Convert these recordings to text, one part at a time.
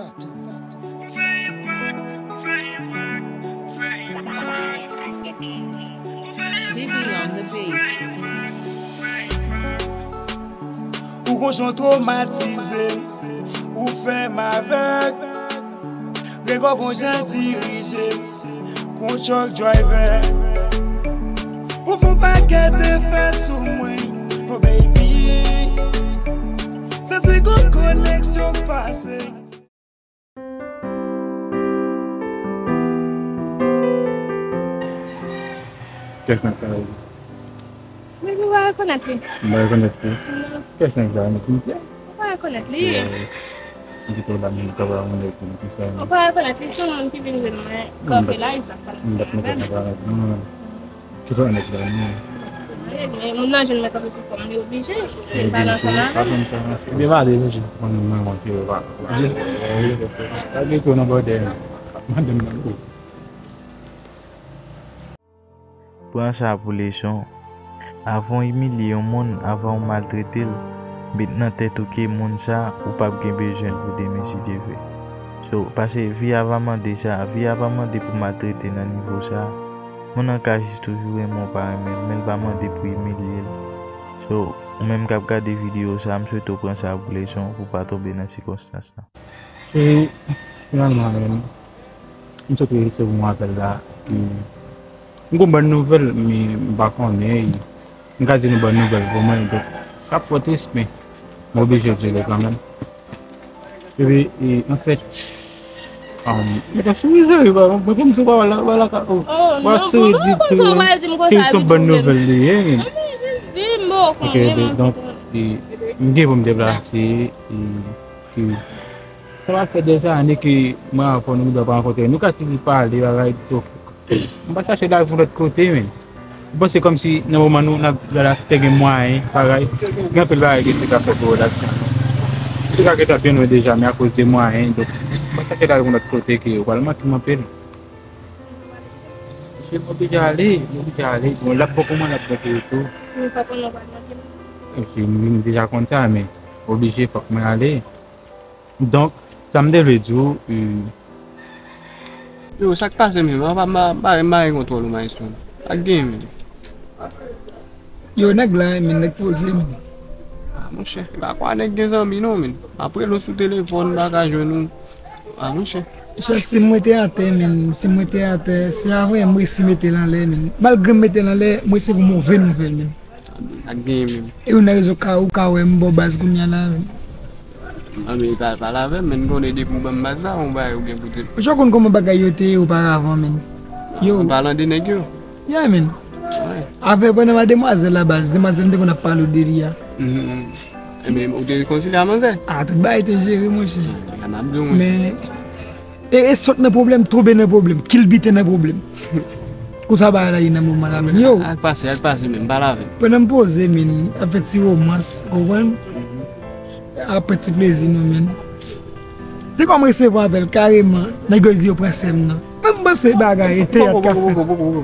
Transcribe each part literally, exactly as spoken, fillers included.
D B on the beat. Ou gon jan w twomatize m, ou fè m avèg. Gregò gon jan dirije m, kon truck driver. Ou fè yon pakèt efè sou mwen, oh baby. Santi gon koneksyon k pase. Kiyès nèg sa ye? Men ou pa rekonèt li. M pa rekonèt li. Non. Kiyès nèg sa ye? Ou pa rekonèt li. Li kite w la, men ou ka ba yon nèg ki sa. Ou pa rekonèt li, se yon moun ki vin jwenn mwen kanpe la, li sa pale ansanm avè m. Ki pa nèg la, non. Men moun nan jwenn mwen kanpe pou kò m, li oblije. Li pale ansanm avè m. Ebyen, m ale, mesye. Mwen, mwen, mwen, mwen, mwen, mwen, mwen, Pran sa pou leson. Avan w imilye yon moun, avan w maltrete l, met nan tèt ou ke moun sa, ou p ap gen bezwen l pou demen si Dye vle. So, paske vi a pa mande sa, vi a pa mande pou maltrete nan nivo sa. Moun nan ka jis toujou renmen w pa renmen l, men l pa mande pou imilye l. So, ou menm k ap gade videyo sa, m swete w pran sa pou leson, pou w pa tonbe nan sikonstans la. E finalman, men, m sot resevwa yon apèl la. E, m gon bòn nouvèl, men m pa konnen. M ka di nou bòn nouvèl pou mwen, donk sa ap fò tris, men m oblije di l kanmenm. Epi, e, anfèt, um, mwen te souri, seri, mwen, mwen, kòm si w pa wè la, wè la, ka, oh, w ap souri ditou, ke se yon bòn nouvèl li ye. Ok, donk, e, m gen pou m deplase, e, e, Sa va fè dèzane ke mwen avè w nou pa rankontre. Nou ka toujou pale, bagay, donk, m pa chache lavi yon lòt kote, men. M panse kòmsi nan moman nou, n ap la, si te gen mwayen, bagay, gen anpil bagay ke te ka fè pou relasyon. Te ka gentan byen lwen deja, men akoz de mwayen, donk, m pa chache lavi yon lòt kote ke ou pral manke m anpil. Mesye, m oblije ale, m oblije ale. Bon, l ap bon pou mwen, l ap bon pou ou tou. M pa konnen w pral manke m. Mesye, m deja konn sa, men oblije, fòk mwen ale. Donk, sa m te vle di w, e, yo, sa k pase menm? An pa, m pa, m pa, m pa gen kontwòl ou, maestro. Sa k gen menm? Yo, nèg la, men nèg poze, men. A, monchè, e pa kwa nèg gen zanmi, non, men. M ap rele w sou telefòn, m pa ka jwenn ou. A, monchè. Monchè, si m rete atè, men, si m rete atè, se avè m resi mete l anlè, men. Malgre m mete l anlè, m resevwa move nouvèl, men. Sa k genyen menm? E ou nan rezo ka, ou ka wè m bò baz kounye a la, men. Anben, pale, pale avè m, men, m konnen depi w ban m baz la, yon bagay ou gen pou di m. Ou ja konn kòman bagay yo te ye oparavan, men. Yo. An palan de nèg yo? Yeah, men. Wi. Avè, pandan m a demwazèl la, baz, demwazèl m te konn ap pale w de li a. Mhm. Ebyen, ou te rekonsilye a manzè? A, tout bagay te jere, monchè. Sa m ap di w, monchè. Men, E, e sot nan pwoblèm, tonbe nan pwoblèm, kilbite nan pwoblèm. Konsa bagay la ye nan moman la, men. Yo. Ak pase, ak pase menm, pale avè m. Pandan m poze, men, ap fè ti romans, konprann? Ap pran ti plezi nou, men. Depi m resevwa apèl kareman, nèg yo di yo pran sè m nan. Men m panse bagay e teyat k ap fèt. Ou,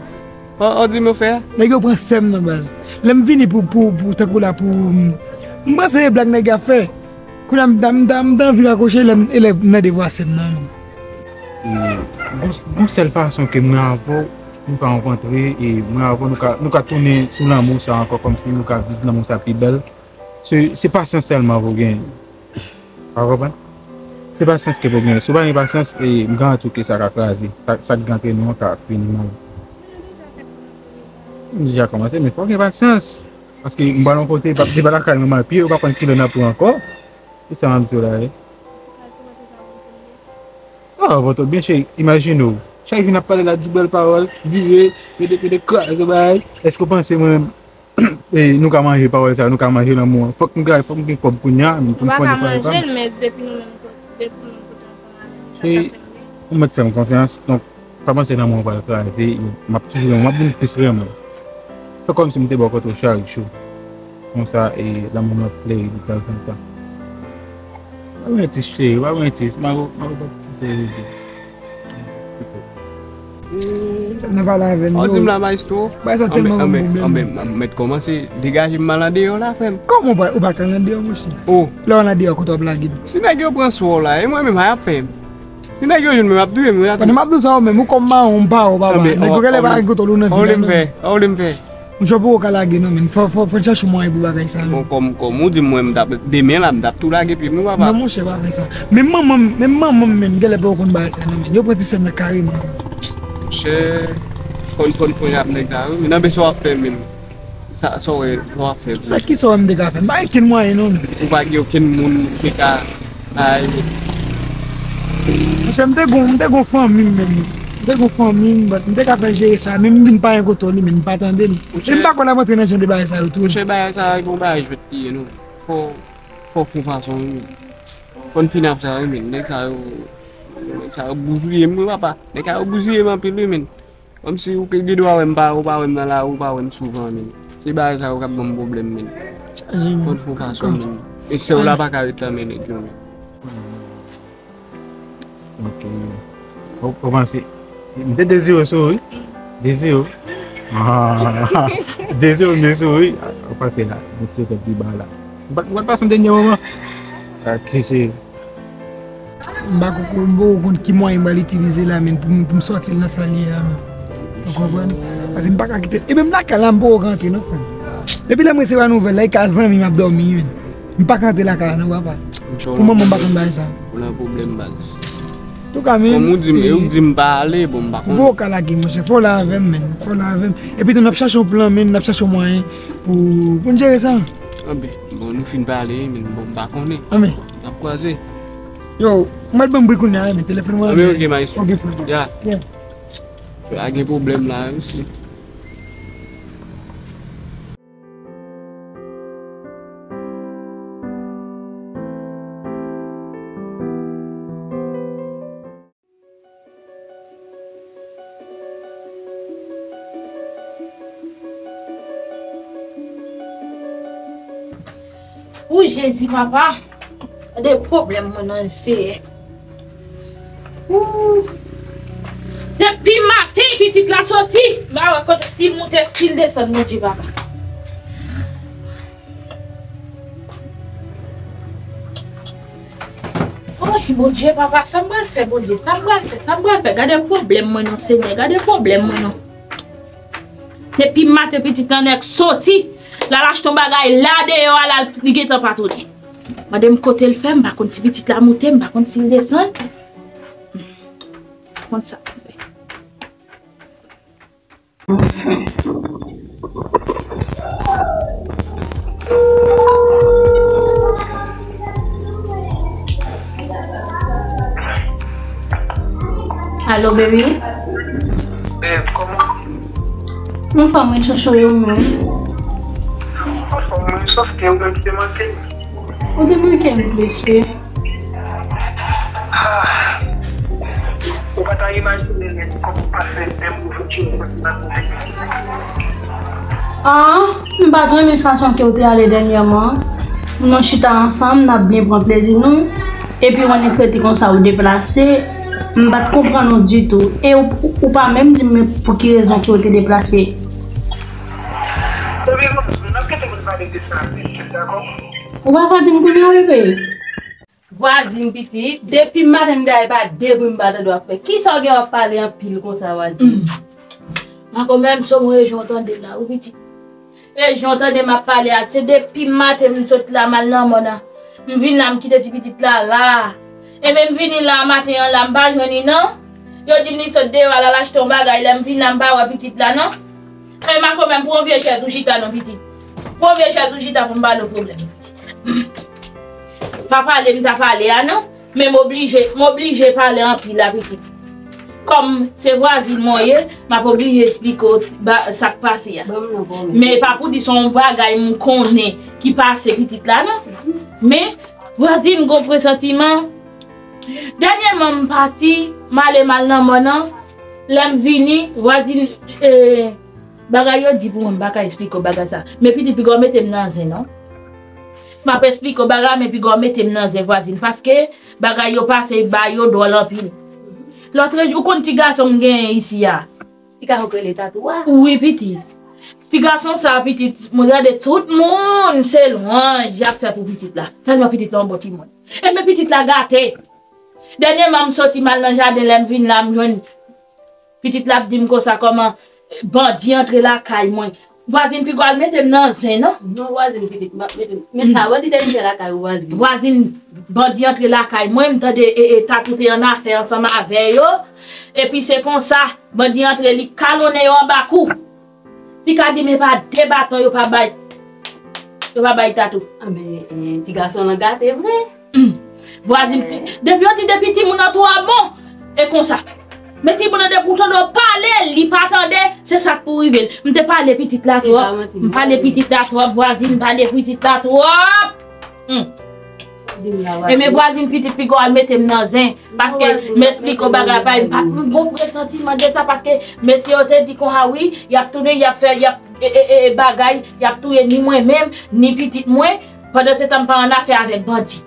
ou di m yo fè a? Nèg yo pran sè m nan, baz. Lè m vini pou, pou, pou, tankou la, pou, m panse e blag nèg yo ap fè. Kounye a, m ta, m ta, m ta anvi rakwoche lè m, e lè m nan devwa sè m nan, men. E, bon, bon sèl fason ke mwen avè w, nou ka rankontre, e mwen avè w, nou ka, nou ka tounen sou lanmou sa ankò, kòmsi nou ka viv lanmou sa pi bèl. Se, se pasyans sèlman pou genyen. Ou konprann? Se pasyans ke pou genyen. Si w pa gen pasyans, e m garanti w ke sa ka kraze. Sa, sa k gen antre nou an ka fini mal. M deja kòmanse, men fò w gen pasyans. Paske m pral yon kote, pa, depi lakay mwen m al pye, ou pa konn kilè n ap pran ankò. Se sa m ap di w la, wi. Ah, Vòtò, byen cheri, imajine w. Chak jou n ap pale la, di bèl pawòl, vire, mete, mete kraze bagay. Èske w panse mwen menm, e, nou ka manje pawòl sa, nou ka manje lanmou an? Fòk m travay, fòk m gen kòb kounye a, pou m fè yon pawòl. Ou pa ka manje l, men depi nou menm, depi nou menm kote ansanm avè nou, sa k ap fè m byen. Ou mèt fè m konfyans, donk, pa panse lanmou an pral kraze, m ap toujou renmen w, m ap vin plis renmen w. Fè kòmsi m te bò kote w chak jou. Konsa, e, lanmou m ap fleri de tanzantan. Pa gen tris, cheri, pa gen tris. Maro, Maro pa kite rete. Ti pe. Sa nan pale avè m. Ou di m la, maestro. Bagay sa tèlman ban m pwoblèm. Anben, anben, mèt kòmanse degaje m al andeyò la, frè m. Kòman ou pa, ou pa ka al andeyò, monchè? Oh. Lè w al andeyò, kote w ap lage m? Si nèg yo pran sou w la, e mwen menm, sa y ap fè m. Si nèg yo jwenn mwen, y ap touye m, y ap touye m. Pandan m ap di w sa, ou menm, ou kòm mawon, m pa wè w, papa. Nèg yo genlè pa gen kote w nan vil la, non. Ou vle m fè? Ou vle m fè? Monchè, ou poko ka lage, non, men. Fò, fò, fò n chache yon mwayen pou bagay sa, non. Bon, kòm, kòm ou di m, mwen, m t ap, demen la, m t ap tou lage pye m, wi, papa. Non, monchè, pa fè sa. Menm manman m, menm manman m, menm, genlè pa konn bagay sa, non, men. Yo pran ti sè m nan kareman. Monchè, fò n, fò n, fò n ap nèg la, wi. Nan men sa w ap fè, menm. Sa, sa w wè, sa w ap fè pou. Sa ki sa w wè m te ka fè? M pa gen okenn mwayen, non, men. Ou pa gen okenn moun ki te ka Ay. Monchè, m te gon, m te gon fanmi m menm. M te gon fanmi m, but m te ka fè l jere sa, men m vin pa gen kote li, men m pa tande li. E m pa konn ap antre nan jan de bagay sa yo tou. Monchè, bagay sa yo, bon bagay jwèt li ye, non. Fò, fò fè yon fason, wi, men. Fò n fini ap sa, wi, men. Nèg sa yo, nèg sa yo bouzouye m, wi, papa. Nèg sa yo bouzouye m anpil, wi, men. Kòmsi ou gen dwa wè m pa, ou pa wè m nan lari, ou pa wè m souvan, men. Se bagay sa yo k ap ban m pwoblèm, men. Chaje, men. Fò n fè yon fason, men. E sè w la pa ka ret la, men, nèg yo, men. Ok. Ou, ou panse, m te de zewo sou ou, wi. De zewo. Ah, de zewo m te sou ou, wi. Ou panse la, m te sou ou pi ba la. Ou pa, ou pa t pase yon dènye moman? Ah, ti cheri. M pa ko-, ko-, m poko konn ki mwayen m pral itilize la, men, pou m, pou m sòti l nan sa l ye a, men. Ou konprann? Paske m pa ka kite l. E menm lakay la, m poko ka antre, non, frè m. Depi lè m resevwa nouvèl la, e ka zanmi m ap dòmi, men. M pa ka antre lakay la, non, papa. Pou manman m pa konn bagay sa. Ou nan pwoblèm, baz. Antouka, men. Kòm ou di m, e ou di m pa ale, bon, m pa konnen. Ou poko ka lage m, monchè. Fò w la avè m, men. Fò w la avè m. Epi tou, n ap chache yon plan, men. N ap chache yon mwayen pou, pou n jere sa. Anben, bon, nou fin pale, men, bon, m pa konnen. Anben. N ap kwaze. Yo, mwen ban m bri kounye a, men telefòn mwen. Anben, ok, maestro. Ok, frè. Ya. Ya. Pa gen pwoblèm la, mèsi. Ou Jezi, papa. Gade pwoblèm mwen nan, Seyè. Ou. Depi maten pitit la soti, m pa wè kote, si l moute, si l desann, Bondye, papa. Oy, Bondye, papa, sa m pral fè, Bondye? Sa m pral fè? Sa m pral fè? Gade pwoblèm mwen non, Senyè, gade pwoblèm mwen non. Depi maten pitit lan nèk soti, l al achte yon bagay la deyò a, l al, li gentan pa tounen. Mande m kote l fè, m pa konn si pitit la moute, m pa konn si l desann. M pa konn sa pou fè. Alo, baby? Babe, kòman? Mwen fè mwen chouchou yo, men. Anfòm, mwen, sòf ke ou menm ki te manke m. Ou te manke m, wi, cheri. Ah, ou pa ta imajine menm kòman m pase de jou ki yo soti nan mouvè. Ah, m pa t renmen fason ke w te ale dènyèman. Nou chita ansanm, n ap byen pran plezi nou. Epi w annik rete konsa, ou deplase. M pa t konprann ou ditou. E ou, ou pa menm di m pou ki rezon ke w te deplase. Ebyen, bon, n ap kite moun pale de sa, men, dakò? Ou pa ka di m kounye a, bebe? Vwazin pitit, depi maten m dèyè pa de bri m pa tande w ap fè. Kisa w gen w ap pale anpil konsa, vwazin? Mm. Makomè, m sot yon rejon tande la, wi pitit. Rejon tande m ap pale a, se depi maten m sot la m al nan mòn nan. M vin la, m kite ti pitit la la. Ebyen, m vini la maten an la, m pa jwenn li non. Yo di m li sot deyò al, al achte yon bagay, lè m vin la, m pa wè pitit la non. E makomè, pran yon vye chèz ou chita non, pitit. Pran yon vye chèz ou chita pou m pale w pwoblèm, pitit. Pa pale m ta pale a non, men m oblije, m oblije pale anpil la, pitit. Kòm se vwazin mwen ye, m ap oblije esplike w ba-, sa k pase a. Men pa pou di se yon bagay m konnen ki pase pitit la non. Men vwazin gon presantiman. Dènyèman m pati, m ale m al nan mòn nan. Lè m vini, vwazin, eh, bagay yo di pou mwen, m pa ka esplike w bagay sa. Men pitit, piga w mete m nan zen non. M ap esplike w bagay, men piga w mete m nan zen, vwazin, paske bagay yo pase ba yo dwòl anpil. Lòtrejou, ou konn ti gason m genyen isi a? Ti gason k rele Tatou a. Wi, pitit. Ti gason sa, pitit, mwen gade tout moun, se lwanj y ap fè pou pitit la. Tèlman pitit la yon bon timoun. Enben, pitit la gate. Dènyèman, m soti m al nan jaden, lè m vin la, m jwenn pitit la ap di m konsa, kòman bandi antre lakay mwen. Vwazin piga al mete m nan zen, non? Non, vwazin pitit, m ap mete m. Men sa, wè, li te vin fè lakay ou, vwazin. Vwazin, bandi antre lakay mwen, m tande e, e, Tatou te annafè ansanm avè yo. Epi se konsa, bandi antre, li kalonnen yo anba kou. Ti ka di, men pa de baton yo pa bay. Yo pa bay Tatou. Ah, men, eh, ti gason lan gate vre. Hmm. Vwazin, ti, depi yo di depi timoun nan twò bon, e konsa. Men timoun nan depi w tande w pale, li pa tande, se sa k pou rive l. M te pale pitit la twòp. M pale pitit la twòp, vwazin, m pale pitit la twòp. Hmm. Enben vwazin pitit piga w al mete m nan zen. Paske m esplike w bagay pa, m pa, m gon presantiman de sa, paske mesye yo te di konsa wi, y ap tounen, y ap fè, y ap, e, e, e, bagay, y ap touye ni mwen menm, ni pitit mwen, pandan se tan m pa annafè avèk bandi.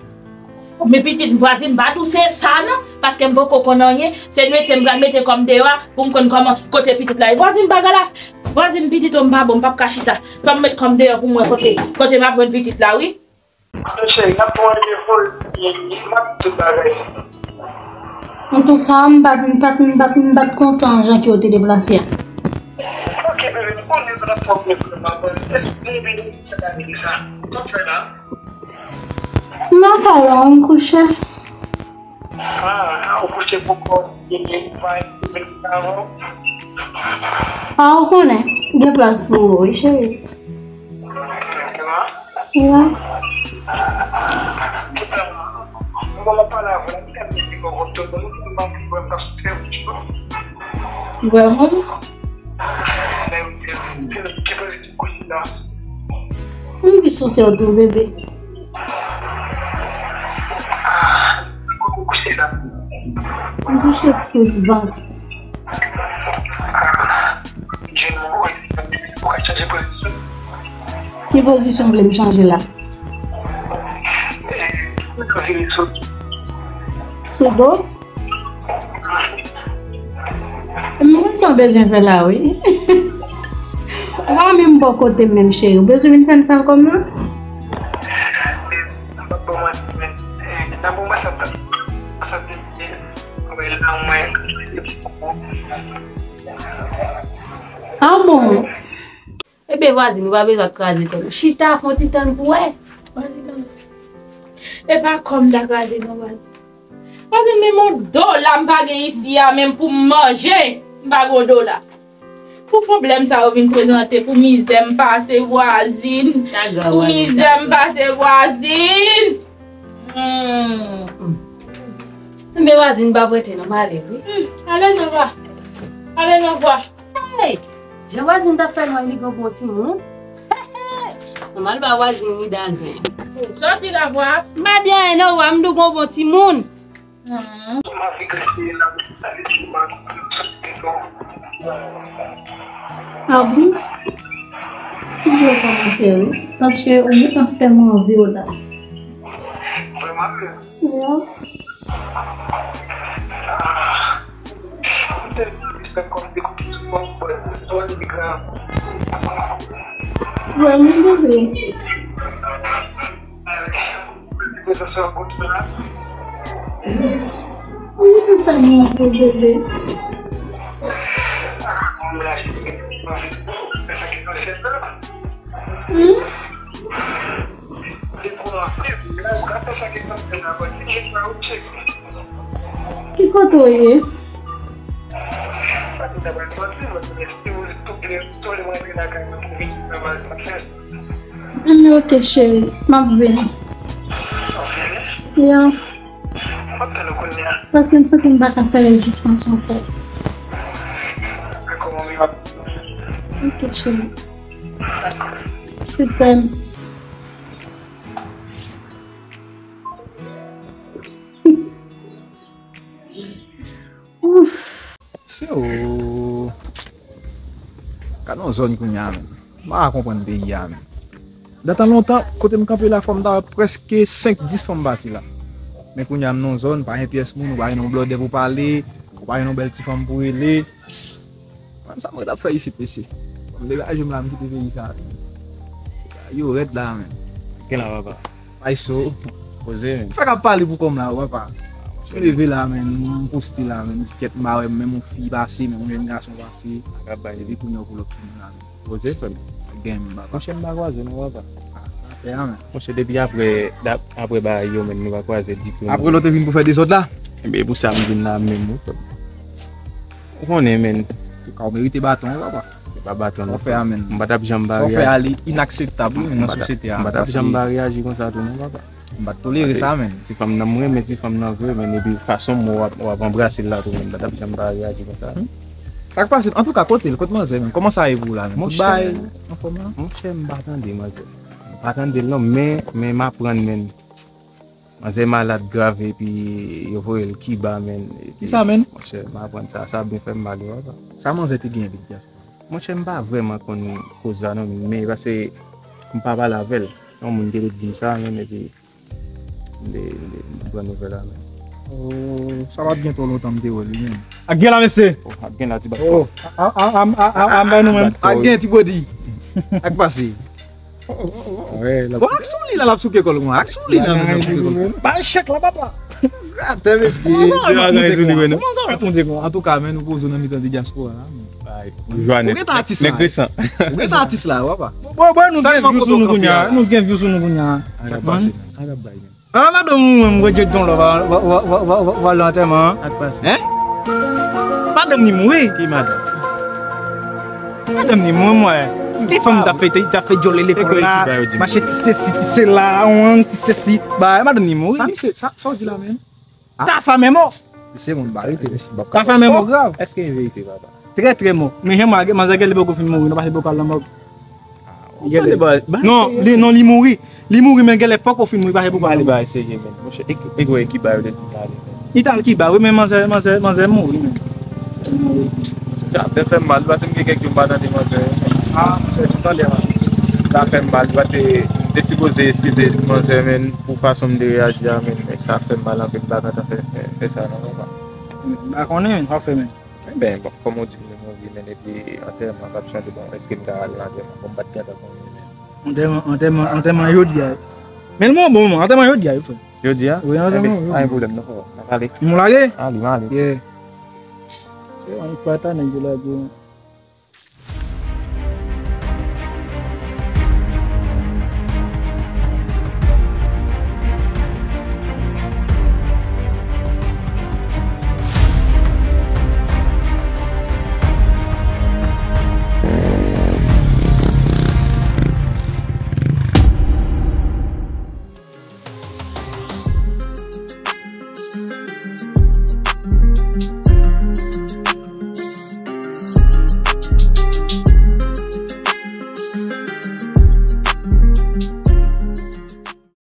Men pitit vwazin, m pa di w se sa non, paske m poko konn anyen, se mete m pral mete kò m deyò a pou m konn kòman, kote pitit la ye. Vwazin bagay la, vwazin pitit ou m pa bon, m p ap ka chita. Fò m met kò m deyò pou m wè kote, kote m ap jwenn pitit la wi. Cheri, n ap pran randevou, m ap di tout bagay. Antouka, m pa t, m pa t, m pa t, m pa t kontan jan ke w te deplase a. Ok, bebe, m konnen nou t ap fè yon pwoblèm anvan. Eske bebe, nou fè sa? Sa w fè la? M lakay la, m kouche. Ah, ah, ou kouche poko, ou pa vin avan? Ah, ou konnen, gen plas pou ou, wi, cheri. Ya. Mwen pale avè w, mwen te di bon, bon, tout moun, mwen pa sou tè, tu vois. Vrèman? Ki pozitif kote la? M pi sou sè w tou, bebe. Kote w kouche la? M kouche sou vant. Ki pozisyon w vle m chanje la? Sou do? M konn sa w bezwen fè la, wi. Ou pa menm bò kote m menm, cheri. Ou bezwen vin fè m sa ankò, non? Ah bon? Ebyen vwazin, ou pa bezwen ap kraze kò nou. Chita, fè yon ti tann pou wè. Vwazin, tann. E pa kò m ta kraze non, vwazin. Vwazin, menm yon dola m pa gen isi a, menm pou m manje, m pa gen yon dola. Pou pwoblèm sa yo vin prezante, pou mizè m pase vwazin, pou mizè m pase vwazin. Hmm. Men vwazin pa prete non, m ale wi. Hmm. Ale nan vwa. Ale nan vwa. Hey! Jan vwazin ta fè lwen li gon bon timoun. Mwen mal ba vwazin li dazen. Sòti la vwa. M pa di anyen non, vwa m di w gon bon timoun. Hmm. Ah bon? M vle kòmanse wi, paske ou gentan fè m anvi w la. Vrèman? Ya. Vrèman, bebe. Ou gentan fè m anvi w, bebe. Hmm? Ki kote w ye? Anben, ok, cheri. M ap vin. Ya. Paske m santi m pa ka fè rezistans ankò. Ok, cheri. Sipè. Ouf. Se ou. Gade yon zòn kounye a menm. M pa ka konprann peyi a menm. Nan tan lontan, kote m kanpe la, fò m ta wè prèske senk, dis fanm pase la. Men kounye a m nan yon zòn, pa gen pyès moun, ou pa gen yon blòdè pou pale, ou pa gen yon bèl ti fanm pou rele. Sa mwen t ap fè isit, mesye. Kòm degaje m la, m kite peyi sa. Se bagay yo rèd la, men. Gen la, papa. Ay so. Poze, men. Fè k ap pale pou kòm la, papa. M leve la, men. M poste la, men. M di kèt, m pa wè menm yon fi pase, menm yon jèn gason pase. Epi kounye a pou lòt fi la, men. Poze, frè m. Gen, papa. Monchè, m pa kwaze non, papa. Atè a, men. Monchè, depi apre, dap-, apre bagay yo, men, nou pa kwaze ditou, non. Apre lòt te vin pou fè dezòd la? Enben, pou sa m vin la menm, wi, frè m. Ou konnen, men. Antouka, ou merite baton, wi, papa. Se pa baton, non, frè m. Sa w fè a, men. M pa t ap janm ba reyaji. Sa w fè a, li inakseptab, wi, men, nan sosyete a. M pa t ap janm ba reyaji konsa tou, non, papa. M pa t tolere sa, men. Ti fanm nan, m renmen ti fanm nan vre, men epi fason w ap, w ap anbrase l la tou, men m pa t ap janm ba reyaji konsa. Hmm. Sa k pase? Antouka, kote l? Kot manzè, men? Kòman sa ye pou ou la, men? Tout bagay anfòm la? Monchè, m pa tande manzè. M pa tande l non, men, men m aprann, men. Manzè malad grav epi yo voye l Kiba, men. Epi, kisa, men? Monchè, m aprann sa, sa byen fè m mal, wi, papa. Sa manzè te gen epi dyaspora? Monchè, m pa vrèman konn koz la non, men paske m pa pale avè l. Yon moun ki te di m sa, men, epi m te, m te, m te pran nouvèl la, men. Oh, sa pa t gen twò lontan m te wè l, wi, men. Ak gen la, mesye. Oh, ak gen la, ti bat. Oh, a, a, a, a, a, a, a, nou menm. Ak gen, ti body. Ak pase. Bon, ak sou li la, l ap souke kò l, mwen. Ak sou li la, men, l ap souke kò l. Bay chèk la, papa. Atè, mesye. Kòman sa va tonbe kon? Antouka, men, nou poze w nan mitan de dyaspora a, men. Ou gentan atis la. Ou gentan atis la, papa. Bon, bon, nou gen view sou nou kounye a. Nou gen view sou nou kounye a. Sa k pase, men? A, madanm ou menm, Roger Don la, va, va, va lè antèman an. Ak pase. Hein? Madanm ni mouri. Ki madanm? Madanm ni mouri, mwen. Ti fanm ta fè, ta fè djòlè lekòl la, mache ti sesi, ti sela, on, ti sesi. Ba, madanm ni mouri. Sa misye, sa, sa w di la menm? Tafa menm, oh. Misye moun ba rete, mesye. Tafa menm, oh, grav. Èske e verite, papa? Trè, trè mò. Men jan manzè genlè poko fin mouri, non, paske poko al nan mòg. Non, li, non, li mouri. Li mouri, men genlè poko fin mouri, paske poko al nan mòg. Ba serye, men. Monchè, e, e, e ki ba yo de di pale, men. Li t al Kiba, wi, men manzè, manzè, manzè mouri, men. Sa fè, fè m mal, paske m gen kèk jou m pa tande manzè. Ah, monchè, m tande, man. Sa fè m mal, paske m te sipoze eskize manzè, men, pou fason m te reyaji a, men, men sa fè m mal anpil, m pa gentan fè, fè, fè sa, non, papa. M pa konnen, men, sa w fè, men. Enben, bon, kòm ou di m, nou mouri, men epi antèman p ap chanje, bon, èske m ka al nan antèman? Bon, m pa t gentan konnen, men. Antèman, antèman, antèman jodi a. Men l bon, bon, antèman jodi a, wi, frè. Jodi a? Wi, antèman jodi a. Enben, pa gen pwoblèm, non, frè. N ap ale. M lage? Ale, m ale. Yeah. Se yon pata nèg yo lage.